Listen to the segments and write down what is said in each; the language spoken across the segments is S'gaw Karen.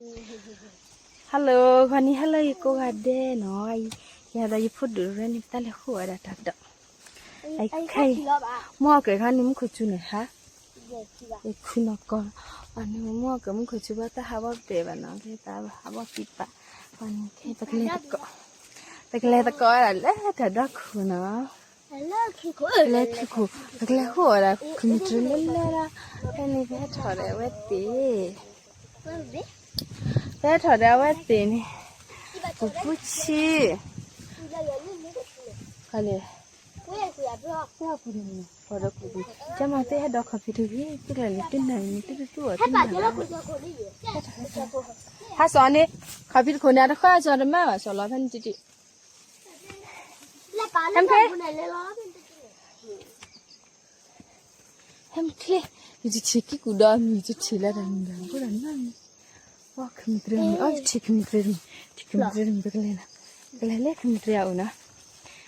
Hello, ဂီၤနံၤ hello ယကိးဂၤဒဲးနီၤ, ယၤဒီးယဖိဒိၣ်တရဲန့ၣ် ပတၢ်လဲၤဃုအီၣ်ဝဲဒၣ်တၢ်ဒီး, ခဲအံၤ မုၢ်အီၣ်ကဲၤခီန့ၣ် မူခိၣ်စူၤန့ၣ်ဟါ, ယခုနီၢ်ကီၢ်, အန့ၣ်မုၢ်အီၣ်ကဲၤ မူခိၣ်စူၤ ဘၣ်တၢ်ဟးဘီၣ်တဲာ်ဘၣ်နီၤ, ကဲတၢ်ဟးဘီၣ်ပံပာ်, အန့ၣ်ခဲ ပကလဲၤသကိး, ပကလဲၤသကိးဝဲဒၣ်လၢတၢ်ဒီခိၣ်နီၤ. ပလဲၤခုၣ်, ပကလဲၤဃုအီၣ်ဝဲဒၣ် ခုၣ်မုၢ်တြဲၤလၢလၢလီၤ, ဖဲန့ၣ် ပဟဲထီၣ်ဒီးအဝဲသ့ၣ် ပဟဲထီၣ်ဒီးအဝဲသ့ၣ်န့ၣ်, ပူၤဆံ, လဲၣ်, ကမၤသ့ၣ်ဟဲဒီးခီၣ်ဖံးတဂ့ၤ, သုကျဲၤလံ တနၢ်အံၤန့ၣ် သုတသူအီၤတနၢ်, ဟးစီၤန့ၣ်, ခီၣ်ဖံးတခိၣ်န့ၣ် အတဃၢ်စီၤတမၤဘၣ် စီၤလီၤဖဲန့ၣ်တံၢ်တံၢ် ဟဲမချ့, ယတထံၣ်ကံၢ်ကူၣ်ဒီးအမံၤ ယတထံၣ်လၢတၢ်မံၤဘၣ် အဃိဒီးနီၤ, ဝဲခုၣ်မုၢ်တြဲၤမံၤ အီ ယထံၣ်ခုၣ်မုၢ်တြဲၤတမံၤ, ထံၣ်ခုၣ်မုၢ်တြဲၤတမံၤ ပကလဲၤလီၤ, ပကလဲၤလၢခုၣ်မုၢ်တြဲၤအအိၣ်နီၤ,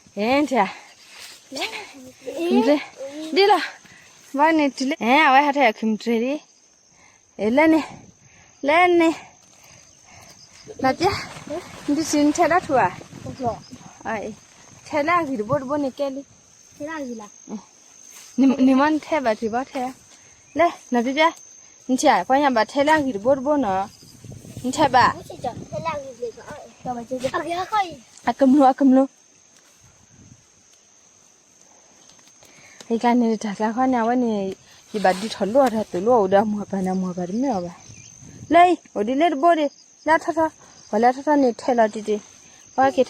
အဲ ထံၣ်, ခုၣ်မုၢ်တြဲၤ, ဒ်လီၤ, ဘၣ်န့ၣ်တုၤလၢ အဲ အဝဲဟးထီၣ်ယခုၣ်မုၢ်တြဲၤလံ အဲ လၢန့ၣ်, လၢန့ၣ်, နပျဲ, နတထံၣ်နထဲဒၣ်ထူၣ်ဧါ, ထဲလၢအဂံၢ်တဘိတဘိန့ၣ်ကဲလံ, နမ့ၢ်နထဲဘၣ်ထံၣ်ဘၣ်ထဲ, လၢ နပျဲပျဲ, နထံၣ်ဧါ ပှၤညါဘၣ်ထဲလၢအဂံၢ်တဘိတဘိနီၤ, နထဲဘၣ်, အကမျူၤ အကမျူၤ ယကန့ၣ်တၢ်ကျါခီန့ၣ် အဝဲန့ၣ် ယဘၣ်ဒုးထီၣ်လိအီၤတၢ်သိၣ်လိအအိၣ်ဒီးအမိၢ်အပၢ်န့ၣ် အမိၢ်အပၢ်တမ့ၢ်အီၤဘၣ်.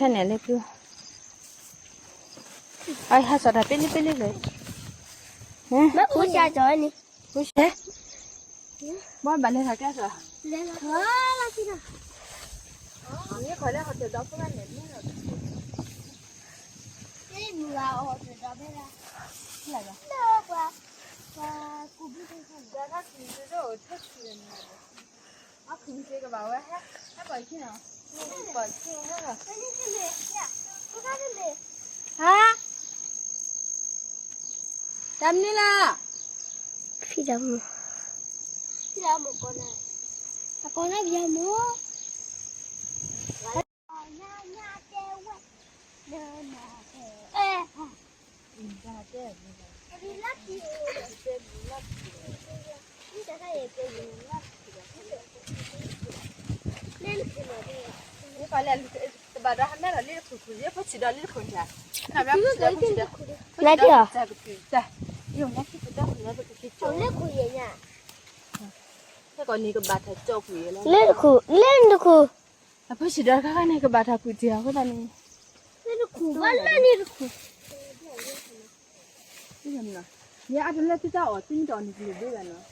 လၢအံၤ အိၣ်ဒ်လၢတဘိဒံး လၢအထီထီ, ပှၤလၢအထီထီန့ၣ်ထဲလီၤတံၢ်တံၢ်, ပှၤက့ၤထဲန့ၣ်လၢပျူၤ, အဟးစီၤတၢ်ပ့လ့ပ့လ့လၢ, မ့ၢ်ဖိစၢ်စီၤန့ၣ် ဖိစၢ်, ဘၣ်ဘၣ်လဲၤထီၣ်ကဲစီၤ, လဲၤထီၣ်လၢခံနီၤ, မ့ၢ်ခီလၢဟီၣ်တၢ်ဒီဖုဂၤန့ၣ် မ့ၢ်လီၤ ဟါ, တၢ်မနုၤလၢ, ဖံးတၢ်မူ, ဖံးတၢ်မူကီၢ်နၢ်, အကီၢ်နၢ်ပယီၤမူ တဘၣ်ဒီးဟးမဲထီၣ်လံတခိၣ် ယဖိဆံးဒီးလံတခိၣ်န့ၣ်, နၤတံၢ်အီၤ, လံတခိၣ်, လံတခိၣ်, အဖိဆံးဒီးတခါခါန့ၣ် ကဘၣ်ထီၣ်ကွံာ်တ့ၢ်အဃိသတးန့ၣ်, လံတခိၣ်, လံတခိၣ်, ယအတလၢသုတၢ်အီၣ် သုမ့ၢ်တအီၣ်န့ၣ် ကလုာ်ဒိၣ်ဘၣ်နီၤ,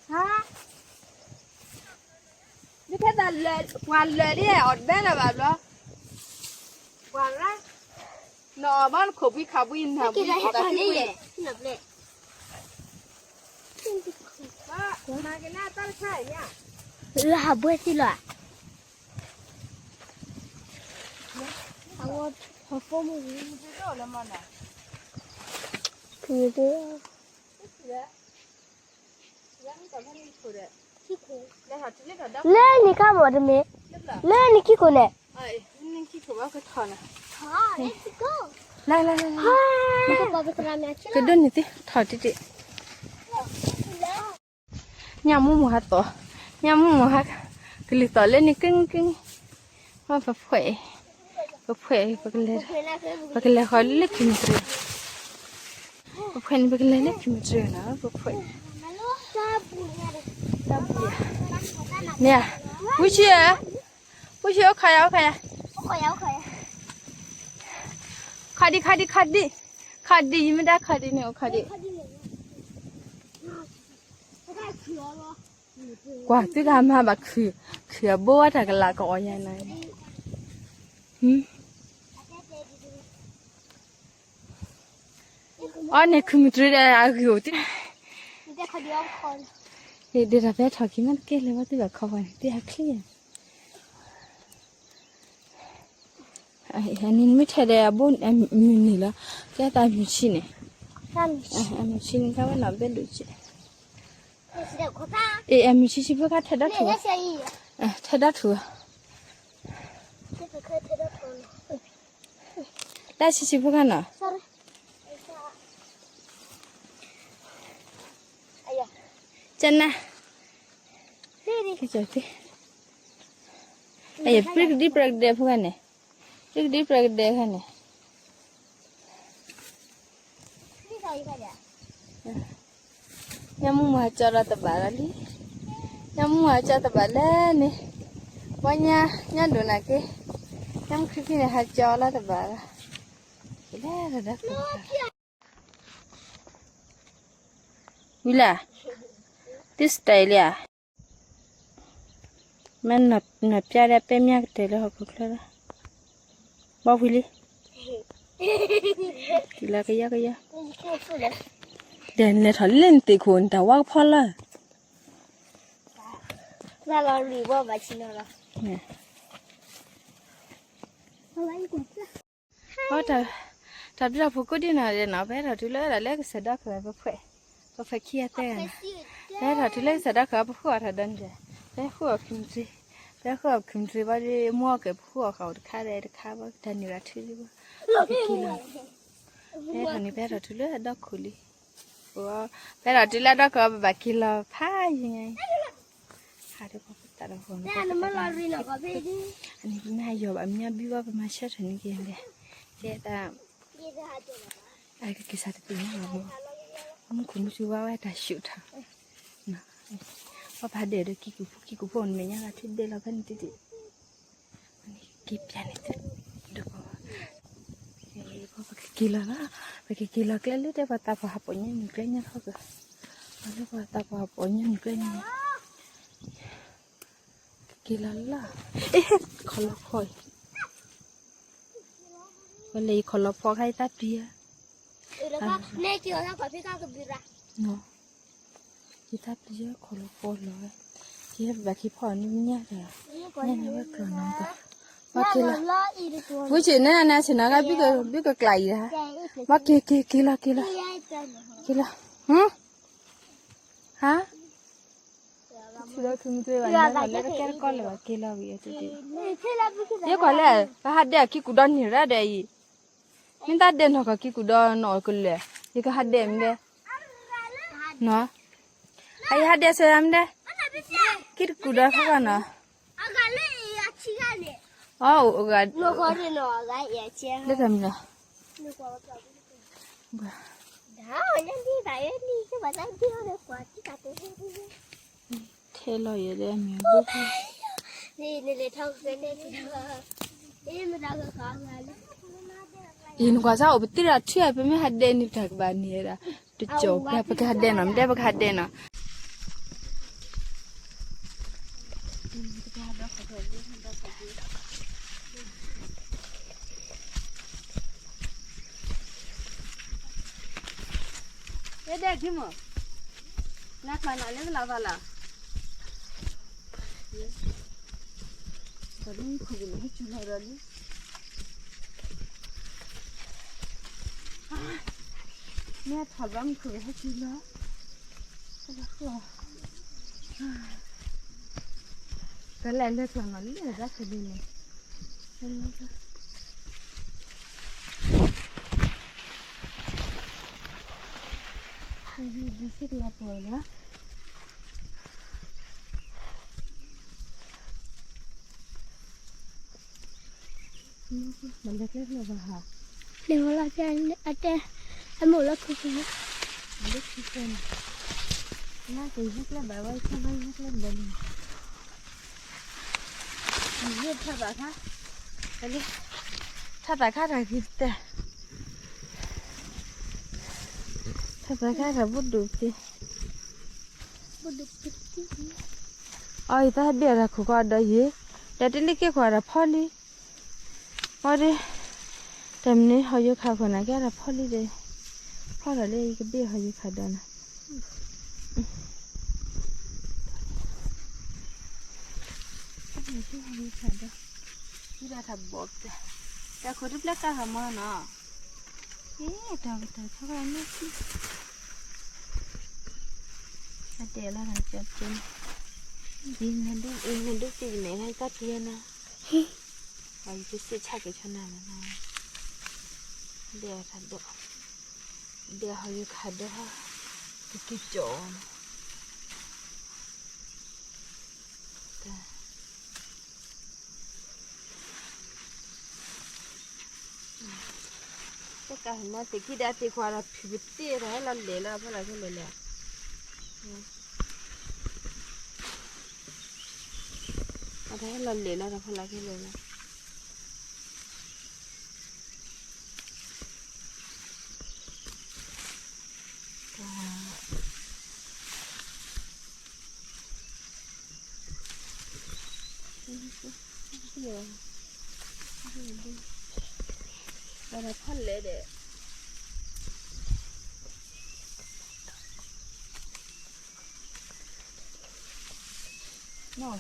ဟါ ဒ်ဖဲသးလၢာ် ပှၤလၢာ်ဒ်အီၤတဘဲလၢၤဘၣ်ဘျီ, ပှၤရၣ်, နအီၣ်ဘၣ်နခိၣ်ဘှံးခးဘှံးနၤဘှံး မၤက့ၤလၢတၢ်တခါအံၤ, လၢဟးဘှဲသံလီၤ, အဝဲ ဟီၣ်ဖိမုၣ် ဖုမုၣ်တ့ၢ် လၢနံၤခါမ့ၢ်တမ့ၢ်, လၢနံၤခံခိၣ်န့ၣ်, လၢနံၤခံခိၣ်ဘၣ်ကထီၣ်နၤ, လၢ လၢ လၢ လၢ, ကဒိးန့ၢ်သ့ ထီၣ်တံၢ်တံၢ်, ညၣ်မူမုၢ်ဟါသီ, ညၣ်မူမုၢ်ဟါ, ကလုၢ်သီၣ်လၢန့ၣ်က့ၤက့ၤ, ပဖှဲး, ပဖှဲး, ပကလဲၤ, ပကလဲၤဃီၤလၢခံမတြဲၤ, ပဖှဲးန့ၣ် ပကလဲၤလၢခံမတြဲၤနီၤ ပဖှဲး, မ့ၢ်ဧါ, ဝံၣ်ဆံးဧါ, ဝံၣ်ဆံး အိၣ်ခါယၤ အိၣ်ခါယၤ, ခီဒံ ခီဒံ ခီဒံ, ခီဒံ ယမ့ၢ်ဒၣ်ခီဒံန့ၣ် အိၣ်ခီဒံ ကွၢ် သုတၢ်မၤဘၣ်ခုၣ်, ခုၣ်အဘိဝဲတၢ်ကလးကအီၣ်ယၤနၤ, အီၤန့ၣ် ခုၣ်မုၢ်တြဲၤဒီးအဂံၢ်အိၣ်တ့ၢ်, ဒ်တၢ်ဖဲထီၣ်ခံမ့ၢ်တကဲလၢၤဘၣ် သုဘၣ်ခီပှၤန့ၣ် သုဟးချ့ဧါ. အန့ၣ်မ့ၢ်ထဲဒီးအဘိမုၢ်နံၤလီၤ, ကဲတၢ်မုၢ်ဆံးန့ၣ်, အမုၢ်ဆံးန့ၣ် ကဝဲနီၢ်ဘဲဒိၣ်ကဲး, အ့ၣ် အမုၢ်ဆံးဆံးဖိခါထဲဒၣ်ထူ, ထဲဒၣ်ထူ, တၢ်ဆံးဆံးဖိခါနီၤ, ကနၣ်, အ့ၣ် ပြံကဒံပြံကဒဲဖိခါန့ၣ်, ပြံကဒံပြံကဒဲခါန့ၣ် ညၣ်မုၢ်မုၢ်ဟးကၠီလီၤတဘၣ်လီၤလံ, ညၣ်မုၢ်မုၢ်ဟးကၠီတဘၣ်လဲၣ်န့ၣ်, ပှၤညါ ညၣ်ဒိၣ်နၤက့, ညၣ်မုၢ်ခံခံန့ၣ် ဟးကၠီလီၤတဘၣ်လီၤ, ကလဲၤတၢ်ဒီး ဝံၤလၢ်, this style လံဧါ, မ့ၢ်နီၢ်ပျၢ်ဒၣ်ပဲမၠၣ်ကတၢၢ်လၢဟီၣ်ခိၣ်ချၢလီၤ, ဘီဖှံလံ, တုၤလီၤကယီကယီ, ဒီးနလဲၤထီၣ်လၢနသ့ၣ်ခိၣ်နတၢ်ဝါကဖီလၢ် တၢ်ဘျုးဖိကိးဒံနီၤဒဲးနီၤ, ပဟဲထီၣ်တုၤလၢဝဲဒၣ်လၢကစၢ်ဒီခိၣ်ပဖှဲး, ပဖှဲးခံဂၤသၢဂၤနီၤ, ပဟဲထီၣ်တုၤလၢကစၢ်ဒီခိၣ်ပဃုအီၣ်ထီၣ်ဒီးန့ၣ်, ပဟဲဃုအီၣ်ခံမံၤတြံ, ပဟဲဃုအီၣ်ခံမံၤတြံဘၣ်ဒီး မူအီၣ်ကဲၣ်ပဃုအီၣ်ဃာ်အိၣ်တခါဒီးတခါဘၣ် တၢ်နုာ်လီၤထံလံဘၣ်, ပက့ၤလီၤ, ပဟဲထီၣ်န့ၣ် ပဟဲထီၣ်တုၤလၢအဒီခိၣ်လံ, ပဟဲထီၣ်တုၤလၢအဒီခိၣ် ပဘၣ်က့ၤလီၤဖးယံၤညါအံၤ ဟးဒီးပှၤပသးဒီးဂီၤန့ၣ်, အန့ၣ်ပမ့ၢ်ဟးယီၤဘၣ်မ့ၢ်ဘံဘၣ် ပမၤဆၢထၢၣ်န့ၣ်က့ၤဒီး, ကဲတၢ်, အကက့ၤစးတပ့ၤညါလီၤဘၣ်, မူခိၣ်မုၢ်ဆူဝါဝဲတၢ်ဆူၣ်ထီၣ်, ပှၤဖးဒဲးဒီးကံကူၣ်ဖိ ကံကူၣ်ဖိန့ၣ်မဲာ်ညါလီၤထံဒဲးလီၤဖဲန့ၣ်တဒံး, က့ၤပျၢ်န့ၣ်, ပကက့ၤလီၤလီၤ, ပကက့ၤလီၤကျဲလၢတဲပှၤသးပှၢ်ဟးပိာ်ညါနုာ်ကျဲညါထီၣ်ကၢ, ပှၤလၢပှၤသးပှၢ်ဟးပိာ်ညါနုာ်ကျဲညါ, ကက့ၤလီၤလီၤ, ခီၣ်လီၤဖီအံၤ, ပှၤလဲၤယခီၣ်လီၤဖီခါယသးပျံၤဧါ, ယသးပျံၤဧါ ခီၣ်လီၤဖီလီၤဝဲ, ကဲပဘၣ်က့ၤဖီအီၤန့ၣ်မ့ၢ်ညါတၢ်, ညါန့ၣ်ဝဲကျီၢ်နီၤ, ဘၣ်က့ၤလီၤ, ဝံၤက့ၤန့ၣ်နၤဆ့ၣ်နီၤဂၤ ဘုကကျးအံၤ, ဘၣ်က့ၤက့ၤက့ၤလီၤက့ၤလီၤ, က့ၤလီၤ, ဟါ လၢကကဲတကီလၢၤဘၣ်က့ၤလီၤဝံၤအံၤ, ယကွၢ်လၢ ပဟးဒဲးအခံကူၣ်ဒီနံၤရၣ်ဒီးအံၤ, မ့ၢ်တၢ်ဒဲးနီၢ်ကီၢ်ခံကူၣ်ဒီနီၢ်ကလၢာ်, ယကဟးဒဲးမ့ၢ်ဒဲး, နီၤ, အယဟးဒဲးစၢၤယၤမ့ၢ်ဒဲး, ခံတကူၣ်ဒီဖဲဘၣ်နီၤ, အအိၣ်ဂၤ, လၢတၢ်မနုၤလီၤ ထဲလီၤယဲဒၣ်မ့ၢ်ဘိ, အံၤနကွၢ်စၢ်အိၣ်ပသ့ၣ်ဒီးထွံၣ်အပမ့ၢ်ဟးဒဲးန့ၣ်တၢ်ကဘၣ်န့ၣ်ဒၣ်, တကၠီၣ်ပှၤ ပကဟးဒဲးနီၤ မ့ၢ်ဒဲးပကဟးဒဲးနီၤ လၢဒဲးခံမး, နကွၢ်နီၤလၢကလၤဘၣ်လီၤ, ပှၤလၢမူခိၣ်ကန့ၣ်ဟဲစူၤလီၤဒီးလံ, မ့ၢ်ထီၣ်ဘၣ်မူခိၣ်ကဟဲစူၤလီၤ, ကလဲၤလၢကျီၢ်နီၤလံဒၣ်ကလံၤန့ၣ် ဒ်သိးကလီၤပှီၢ်လီၤ, မၤလဲၤကျဲဖျၢၣ်ဘၣ်ဟး, လဲၤဝဲလီၤဖဲအတဲ, အမိၢ်လၢခိၣ်ဖဲ, လၢခိၣ်ဖဲန့ၣ်, နကဟဲကျဲဘၣ်ဝဲ ဆၢဘၣ်ဟဲကျဲဘၣ်န့ၣ် ထၢဘၣ်ခါ, ထၢဘၣ်ခါတၢ်ဂ့ၤတဲ, ထၢဘၣ်ခါတၢ်ဘိဒိၣ်က့ၤ, အီ ယသးဘ့ၣ်အတၢ်ခိၣ်ကီးဒီးယံၤ, ဒီးတလံက့ၤကွၢ်တၢ်ဖီလံ, အီဒီး, တၢ်မနုၤဟီၣ်ယိၤခးခိၣ်နၢ်က့ၤ တၢ်ဖီလံဒီး, ဖီထီၣ်လၢယကဘ့ၣ်ဟီၣ်ယိၤခးဒီးနၤ တၢ်ခိၣ်တပျဲကါထီၣ်မီၤနီၤ, အ့ တၢ်ကတၢၢ်ဖီမ့ၢ်ခံ, အဒ တဲလၢကၠီကၠီ, နဒိၣ်အံၤ နဒိၣ်ကံၤမဲာ် နတၢ်ပျဲနၤ, အယကစံးဆၣ်က့ၤဆီနၤလီၤ, ဒဲးအီၤတၢ်ဒိၣ်, ဒဲးဟီယခးဒိၣ်ဟီ, ကက့ၤကၠီ, တကးမ့ၢ်တကံၢ်ဒၣ်တ့ခွါဒီး ဖံးပတ့ၢ်တၢ်ဟဲလီၤလဲၤလၢဖီလာ်ခဲလၢာ်လဲၣ်, အတၢ်ဟဲလီၤလဲၤလၢတၢ်ဖီလာ်ခဲလၢာ်လဲၣ်. ဖီလဲၣ်ဒီး နီၢ်အီၤခံတဘၣ်ဒ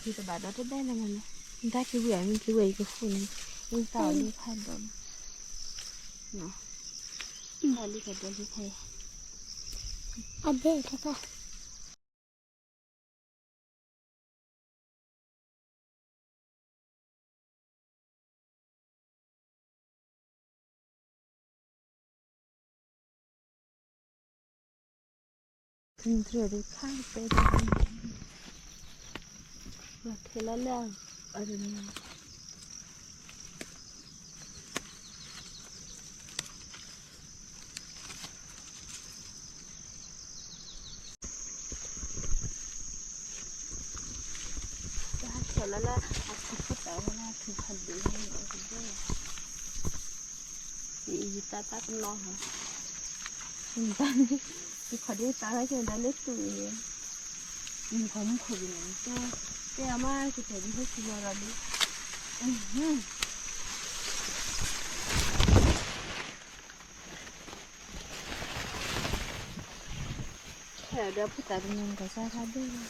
ီးတဘဲလၢမနုၤ, နတၢ်က့ၤဝံၤအမ့ၢ်က့ၤဝဲအံၤကဃိန့ၣ်, မ့ၢ်တၢ်အီၤဒိၣ်ဖးဒိၣ်, တၢ်လံကဒိၣ်လံခဲအံၤ, အဘဲတၢ် ယတၢ်တၢ်ကနီၤ, ယခီဒုးတၢ်ဝဲက့ၤဒၣ်လၢတူၢ်အံၤ, ယခီမုၣ်ခိၣ်ဒုးန့ၣ်, တဲအမါကတဲာ်ဒ်ဟဲက့ၤလီၤဒီးဒ် ခဲဒီးဖိသၣ်တနီၤကစၢ်ခါဒိၣ်လီၤ,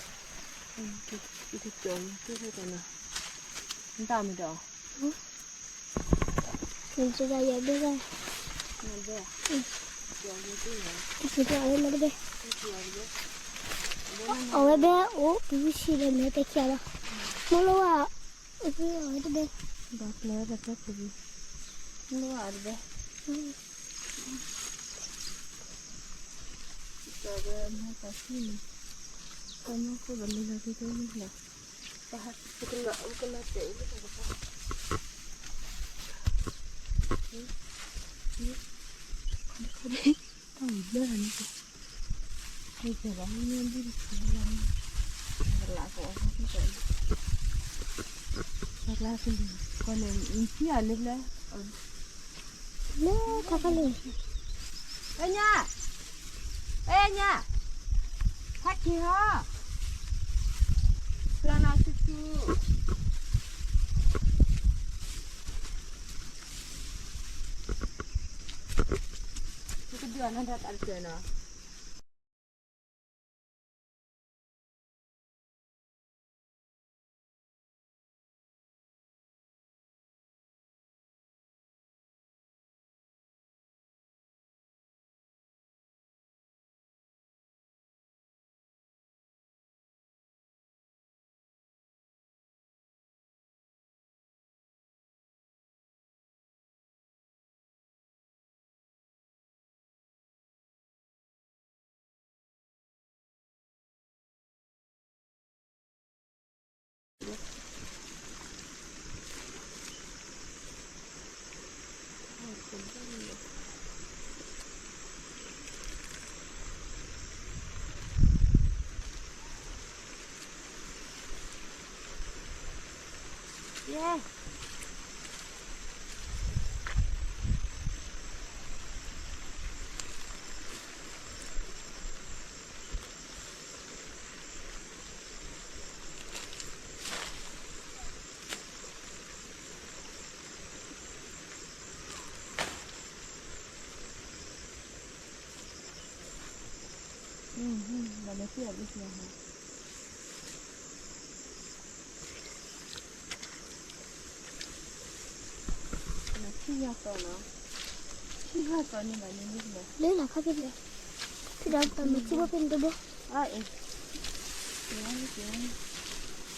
ယတကၠီၤန့ၣ် တၢ်နီၤ, နတၢ်မ့ၢ်ဒီး, နတၢ်ယၤဘဲဘဲ, နဘဲ, နတၢ်အဝဲမ့ၢ်တဘဲ, အဝဲဘဲအိၣ်ပူၤဆံးဒီးမဲာ်တဲခံဂၤလီၤ, မ့ၢ်လီၤဝဲ, အဝဲတဘဲ, ဒီးကျဲဒီးကျဲပူၤ, မ့ၢ်လီၤဝဲတဘဲ. လၢတၢ်ခါလံ, အဲညါ, အဲညါ, ဟဲက့ၤဟီ, လၢလၢဆူဆူ, ကဒုးအနၢ်တၢ်တၢ်တစၢၤနီၤ. လၢလၢခါဖဲလဲၣ်, ဖဲဒီးတၢ်မၤထံဘိဖဲန့ၣ်တဘိ, အ့ၣ်, မ့ၢ်ဒီး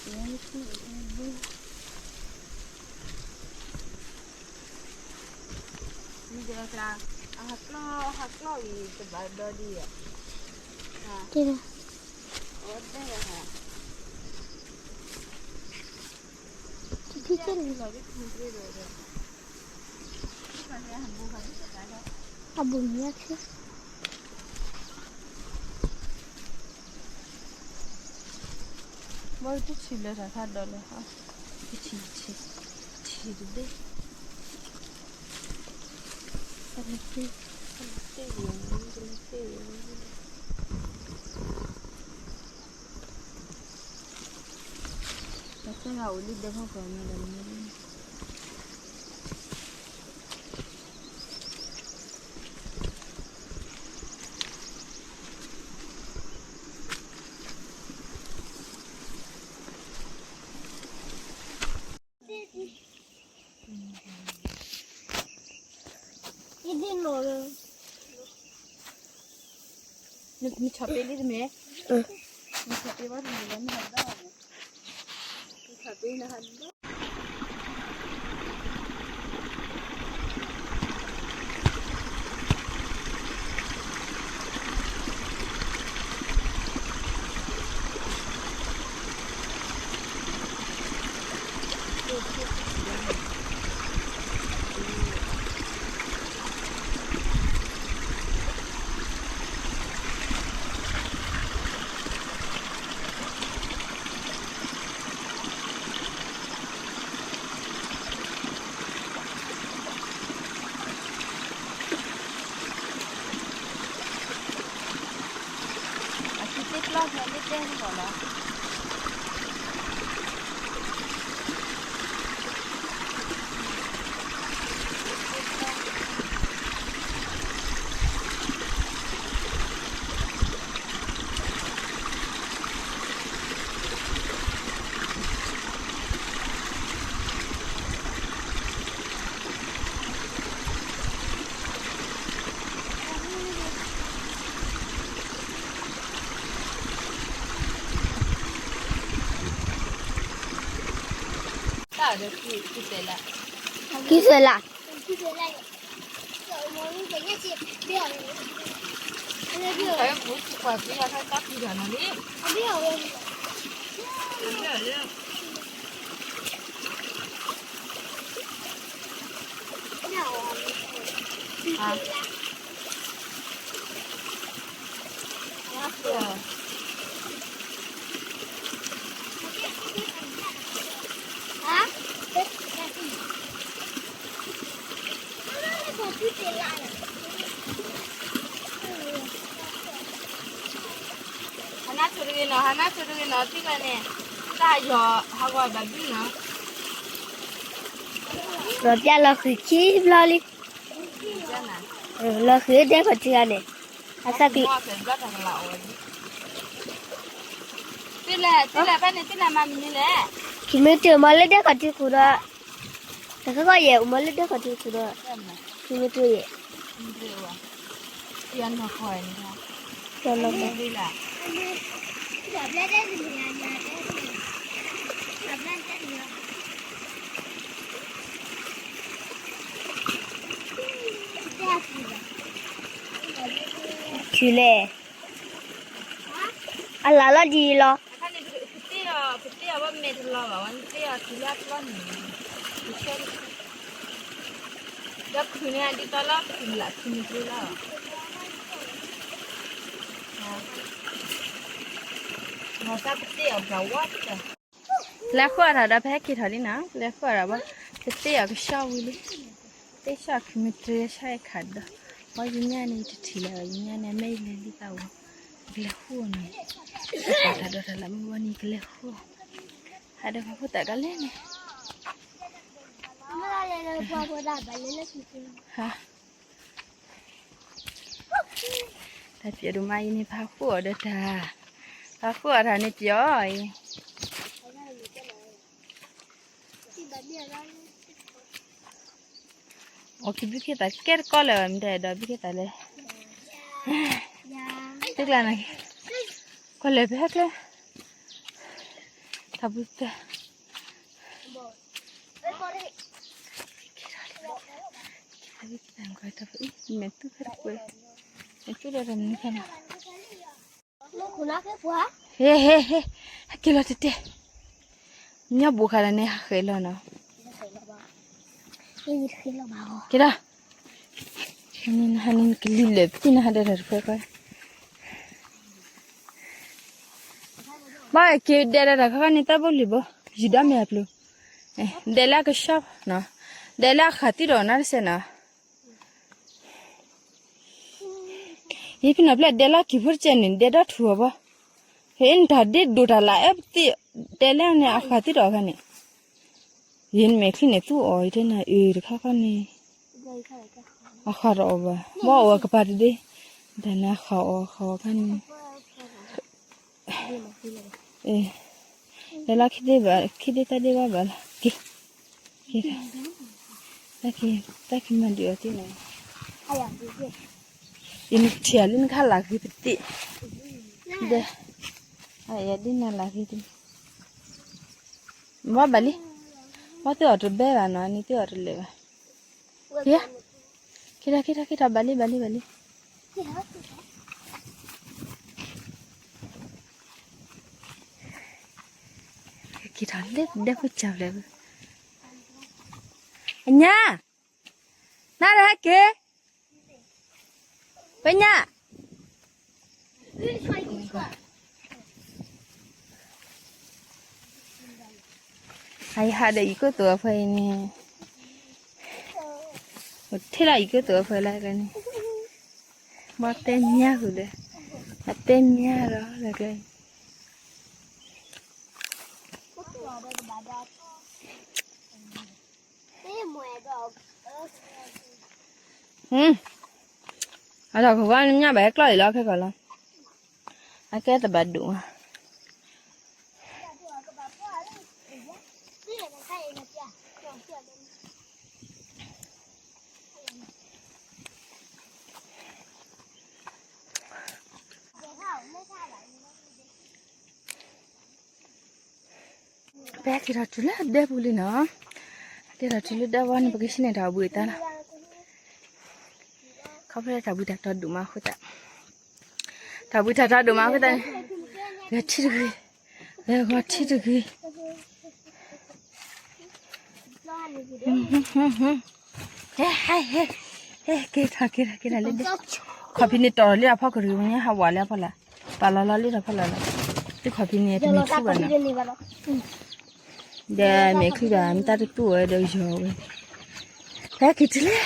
အဟးကျီၢ် ဟးကျီၢ်အံၤ တဘၣ်ဒီဒံးဧါ, အဝဲတဲဟး တထံၣ်ကဲန့ၣ် အဘူးမ့ၢ်ဆ့ ဘၣ်တထံၣ်လၢတၢ်ခါဒီးလၢ တထံၣ် ထံၣ် ထံၣ်တဘ့ၣ် တၢ်ဆၢဂၤအိၣ်လံဒဲဖီခိၣ်မ့ၢ်ဒီး နထီၣ်ပ့ၤလံတမ့ၢ်, နထီၣ်ပ့ၤဘၣ်တမ့ၢ်လၢနဟးဒီး, နထီၣ်ပ့ၤနဟးဒီး အသုသ့ၣ်ပျီၢ်ဖဲလၢတဲန့ၣ် ကံၢ်သဲးလး, ဟါနၢ်ဆိတဂ့ၤနီၤ, ဟါနၢ်ဆိတဂ့ၤနီၤ, ထံၣ်လၢန့ၣ် တၢ်ယီၤဟးဂီၤဘၣ်ဘုနီၤ, လီၤပျၢ်လီၤဃုာ်ခံဘျီလံ, လီၤဃုာ်ဒဲခီၣ်ထံးဂၤန့ၣ်, အသၣ်ကံ, ထံၣ်လၢ ထံၣ်လၢဖဲန့ၣ် ထံၣ်လၢမၤမနုၤလဲၣ်, ခံမ့ၢ်တၢၢ်မၤလၢဒဲခီၣ်ထံးဃုာ်ဒီး, တခီခီယဲၢ် အိၣ်မၤလၢဒဲခီၣ်ထံးဃုာ်ဒီး, ခံမ့ၢ်တၢၢ်ယဲၢ် ထံၣ်လဲၣ်, အလၢ်လီၤဒ်အံၤလီၤ, ဒီးခုန့ၣ်ဒ်သိးလၢခုလၢ်ခုမ့ၢ်တြီလီၤ, လဲၤဃုအီၣ်တၢ်ဒီးဖဲဟဲက့ၤထီၣ်လံနီၤ, လဲၤဃုအီၣ်တၢ်ဘၣ်, ပသ့အီၣ်ကဆှီဝံၤလံ, သ့ဆှီခုမ့ၢ်တြီဆၢခးဒီး, ဝဲယညါန့ၣ်တထံၣ်လၢၤဘၣ်, ယညါန့ၣ် အမ့ၢ်ယလဲၤလံသးဝဲ, ကလဲၤဃုအီၣ်နီၤ, တၢ်တၢ်ဒီးတၢ်လၢမုၢ်ဝဲန့ၣ် ကလဲၤဃုအီၣ်, ဟးဒီးဖးဖိသၣ်ကလဲၣ်န့ၣ် တၢ်ပျီဒိၣ်မးအံၤန့ၣ် ဖးဃုအီၣ်ဒီးတၢ်, ဖးဃုအီၣ်တၢ်န့ၣ်ပျီအံၤ, အိၣ်က့ၤဘုခ့သၣ်ကဲတကီလၢၤဘၣ် မ့ၢ်တဲဒီးဘုခ့သၣ်လဲၣ်, တကျါန့ၣ်, ကွၢ်လဲၤဖဲကျဲ, တၢ်ဘုသၢ တၢ်ဘုသၢ မဲာ်သူၣ်ဖဲတကွဲး မဲာ်သူၣ်ဒီးတမံၤဖဲနီၤ ဟ့ ဟ့ ဟ့ ဟဲက့ၤလီၤတဲတဲ ညီဘူးခါလၢန့ၣ် ဟးဃဲၤလီၤနီၤ က့ၤဒီး ဟဲန့ၣ် ဟဲန့ၣ် ကလံၤလၢာ်ပသံၣ်နဟးဒဲးတၢ်တခွဲခွဲ ဘၣ်က့ၤဒဲးလၢတၢ်ခါခါန့ၣ် တၢ်ဘိလံၤဘိ ယူၤဒီးမဲာ်အပျိၤ ဒဲးလၢအကဆှီ ဒဲးလၢအဃးသံၣ်ဒီးနၤတစဲးနီၤ ယဖံနီၤဖျဲၣ်ဒဲးလၢကံၤဖိတကဲန့ၣ် ဒဲးဒီးထူအီၤဘၣ် ဟဲနတၢ်ဒ့ဒိၣ်တၢ်လၢအဲၣ်ပသံၣ် ဒဲးလၢန့ၣ် အဃးသံၣ်ဒီးအခါန့ၣ် ယနမဲာ်ချံန့ၣ်သူၣ်အီၤ ယတဲနၤအၢတခါခါန့ၣ် အဃးဒီးအီၤဘၣ် ဘၣ်အိၣ်အကပၤတဒ့ တၢ်န့ၣ်အဃးအီၤ အဃးအီၤခါန့ၣ် လၢလၢခံဒ့ဘၣ် ခံဒ့တၢ်ဒ့ဘၣ်ဘၣ်လီၤ က့ၤ က့ၤ တၢ်ခံ တၢ်ခံမၤဒုးအီၤသ့ၣ်နီၤ ယနထံၣ်လၢနခါလၢဂ့ၤပသ့ၣ် ဒီး အယဒ်နၤလၢဂ့ၤတမံၤ ဘၣ်ဘၣ်လံ ဘၣ်သ့ၣ်အီၤတဘဲဘၣ်နီၤ နံၤသ့ၣ်အီၤတလဲၤဘၣ် ယ က့ၤထီၣ် က့ၤထီၣ် က့ၤထီၣ် ဘၣ်လံ ဘၣ်လံ ဘၣ်လံ က့ၤထီၣ်လၢဒဲဖိကၢ်ဖျၢၣ် အညါ နၤရဟဲက့ၤ ပညါ အယဟးဒီးယကိၣ်သိးအဖဲအံၤန့ၣ် အိၣ်ထဲလၢယကိၣ်သိးအဖဲလၢကျဲန့ၣ် ဘၣ်တဲညါဃုာ်ဒီး အတဲညါဒီးလၢကျဲ အတၢ်ခိၣ်ဘၣ်နညၣ်ဘၣ်ဟဲကျီၢ်အံၤလီၤ ခဲကီၢ်လီၤ အကဲတဘၣ်ဒိၣ်မး ပဟဲက့ၤထီၣ်တုၤလၢဒဲပူၤလံနီၤ, က့ၤထီၣ်တုၤလၢဒဲပူၤန့ၣ် ပကဟံးန့ၢ်တၢ်ဘှံးတၢ်လီၤ, ခီဖျိလၢတၢ်ဘှံးတၢ်တီၤဒိၣ်မးအဃိသတး, တၢ်ဘှံးတၢ်တီၤဒိၣ်မးအဃိသတးန့ၣ်, ဂဲၤထံတဂ့ၤ, ဂဲၤဂီၤထံတဂ့ၤ ဟဲ ဟဲ ဟဲ က့ၤထီၣ် က့ၤထီၣ် က့ၤထီၣ်လၢဒဲ, ခီၣ်ဖံးန့ၣ်တီၢ်လံအဖီကရံၣ်ဝဲန့ၣ် ဟးဝးလၢအဖီလာ်, ပာ်လီၤလီၤလံဒီးဖီလာ်လီၤ, သုခီၣ်ဖံးန့ၣ်တမ့ၢ်ထူဘၣ်နီၤ, ဒီးမဲာ်ချံဘၣ် မ့ၢ်တၢ်တတူၢ်ဝဲဒီးယီၤဝဲ, ဟဲက့ၤတုၤလၢ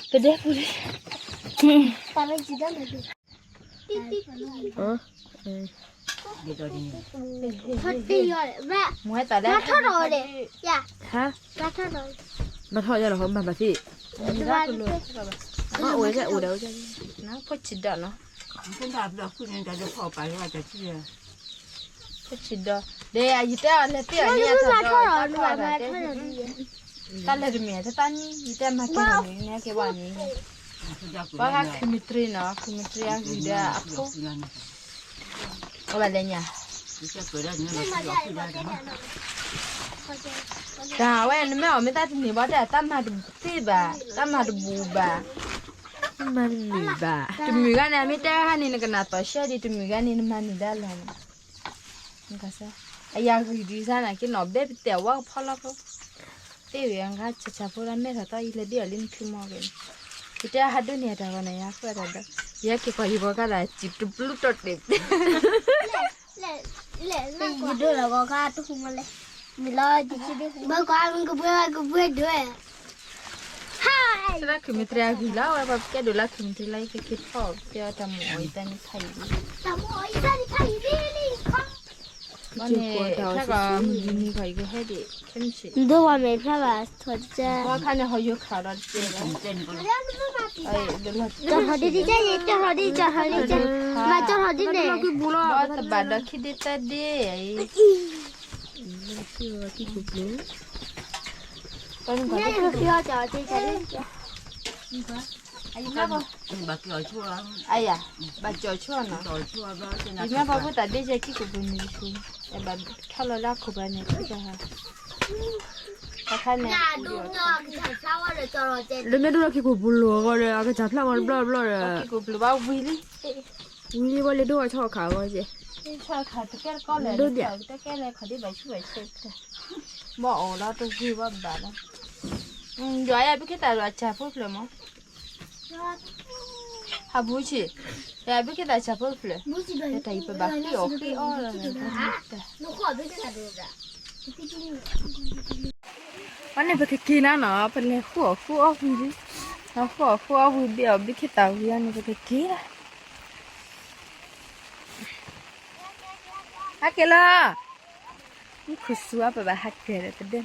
ပဒဲပူၤလံ ထီၣ်တ့ၢ်ယီၤလဲၣ်, ဘၣ်ထီၣ်ဒီးလဲၣ်, ယၤ, ဘၣ်ထီၣ်ဒီးလဲၣ်, ဘၣ်ထီၣ်ယီၤလီၤ ဘၣ်ဘၣ်သ့ၣ်, အိၣ်ဝဲကဲအိၣ်ဒီးဝဲကဲ, ဖိဆံးဒီးနီၤ, ဖိဆံးဒီး, ဒီးယတဲအီၤလဲၤတ့ၢ်အီၤန့ၣ် ယထီၣ်ဒီးတၢ်ခီၣ်တၢ်တဲ တၢ်လဲၤတမ့ၢ်တၢ်တၢ်နံၣ် ယတဲမၤကဲန့ၣ် နကဲဘၣ်န့ၣ်, ဘၣ်ဃးခုမ့ၢ်တြ့နီၤ ခုမ့ၢ်တြ့အဂ့ၤဒီးအဖိ, အဘၣ်လဲၤညါ, တၢ်ဝဲနမ့ၢ်အီၣ်မ့ၢ်တၢ်တန့ၢ်ဘၣ်တဲ တၢ်မၤတသ့ဘၣ် တၢ်မၤတဘူးဘၣ်, တမံၤဂၤန့ၣ် အမ့ၢ်တဲဟါန့ၣ် နကနၣ်သီၣ်ရှဲဒံး တမံၤဂၤန့ၣ် နမၤန့ၢ်ဒၣ်လီၤန့ၣ် အယၤဂ့ၤဒံးစါန့ၣ် က့ၤနီၣ်ဘဲပတဲာ်ဝါကဖီလီၤဖိ, သ့ၣ်ဝံၤအဂၤဆၣ်ဆၣ်ဖိလၢမဲထီၣ်သီ ယလဲၤဒ်အီၤလံနချုးမီၢ်ဂ့ၤန့ၣ်, ယတဲဟးဒိးန့ၢ်အတၢ်ဂီၤန့ၣ် ယၤဃုအတၢ်ဒီး, ယဟဲက့ၤကွၢ်ယဂီၤခါဒီး စံးတပျူးတီၢ်တ့ၢ် ယဒိးလီၤဂီၤခါတဟူမလဲၣ်, မ့ၢ်လီၤ, ဘၣ်ကွၢ်မ့ၢ်ကဘှဲကဘှဲဒွဲၣ်, ဟဲ, လၢခုမ့ၢ်တြဲအဂ့ၤလီၤ ဝဲပှၤကဲဒိၣ်လၢခုမ့ၢ်တြဲလၢယကက့ၤထီၣ်ကဲအီၤတၢ်မူအီၣ်ယတၢ်န့ၣ်ဖးယံာ်လံ, တၢ်မူအီၣ်ယတၢ်န့ၣ်ဖးယံာ်လံ, ဘၣ်န့ၣ်, ဖဲကမုၢ်ဒ်န့ၣ်ခီ ယကဟဲဒံး ခဲမုၢ်ဆ့ၣ်, ဒိၣ်ဝါမဲာ်ဖျါဘၣ်ထီၣ်တကဲ, ဘၣ်ခါန့ၣ်ဟီၣ်ယိၤခးဒီးတကဲလီၤ, ကၠီထီၣ်ဒ်တကဲ ကၠီထီၣ်ဒ်တကဲ, မၤကၠီထီၣ်ဒ်န့ၣ်, ဘၣ်တဘၣ်ဒီးခံဒ့သၢဒ့, အယၤ, ဘၣ်ကၠီဆိနီၤ, ယမ့ၢ်ပှၤဖိသၣ်ဒ့ကဲ ကံၢ်ကိၣ်ပူၤန့ၣ်တဆူ ဘၣ်ထီၣ်လီၤလၢအခိၣ်ဘၣ်န့ၣ် တခါန့ၣ် လၢမ့ၢ်ဒိၣ်လၢခံကိာ်ပူၤလိာ်အဂီၢ်ဒီး အကစၢ်ဖျါမီၤတဘျီတဘျီဒီး ခံကိာ်ပူၤဘၣ်ဝံၤလံ ဝံၤလံဘၣ်လၢဒိၣ်အဆီၣ်အခါအဂီၢ်ကဲ ဆီၣ်အခါတကဲတကီၢ်လဲၣ် ဒိၣ်ဒၣ် တကဲလဲၣ်ခီဒ်ဘၣ်ဆူဘၣ်ဆဲ ဘၣ်အိၣ်လီၤတဂ့ၤဘၣ်ဘၣ်လီၤ ယွၤယဘုခ့တၢ်ဒီးအစၢ်ဖိဖျၢၣ်မး ဟးဘူးဆံး ယဘုခ့တၢ်စၢ်ဖိဖျၢၣ် တၢ်အံၤပဘၣ်ဃ့အီၣ်ဃ့အီလီၤ အန့ၣ်ပကက့ၤနၤနီၤ ပလဲၤဃုအီၣ်ဃုအီဝံၤလံ ဃုအီၣ်ဃုအီဝံၤဘ့ၣ်အီၤ ဘုခ့တၢ်ဝံၤအန့ၣ် ပကက့ၤလီၤ ဟဲက့ၤလီၤ မုၢ်ခူသူအပဘၣ်ဟးက့ၤဒီးတဒဲ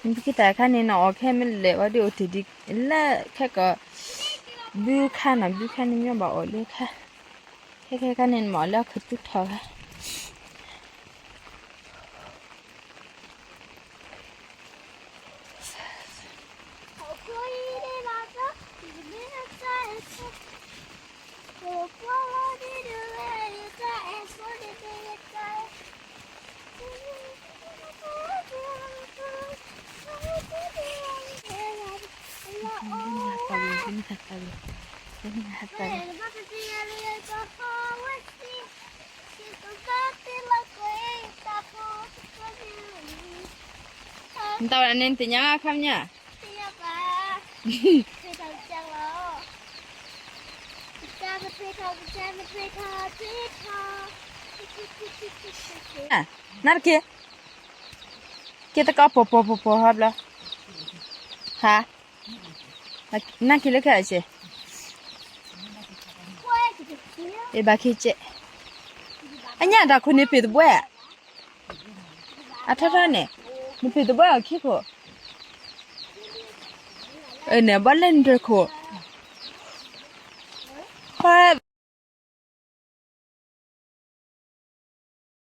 ဘုခ့တၢ်ခါန့ၣ် နအီၣ်ခဲမ့ၢ်လဲၣ်ဝဲဒ်အိၣ်တ့ၢ်ဒ်လၢခဲကီး ဘုခါနီၤ ဘုခါန့ၣ်မ့ၢ်ဘၣ်အီၣ်လၢခါ ခဲခဲခါန့ၣ် နမ့ၢ်အီၣ်လၢအခူသူၣ်ထီၣ်ခါ နတၢ်ဝဲန့ၣ် နသ့ၣ်ညါအခါမ့ၢ်ညါ နတက့ၢ် က့ၤတကီၢ်ပီၤပီၤပီၤပီၤဟီဘျီ ဟါ နက့ၤလၢခဲအဆ့ အဘၣ်က့ၤကဲ အညၣ်တၢ်ခိၣ်န့ၣ်ပ့ၤသဘှဲ အထီထီန့ၣ် နပ့ၤသဘှဲအီၤခံခိၣ် န့ၣ်ဘၣ်လဲၣ်နတခိၣ်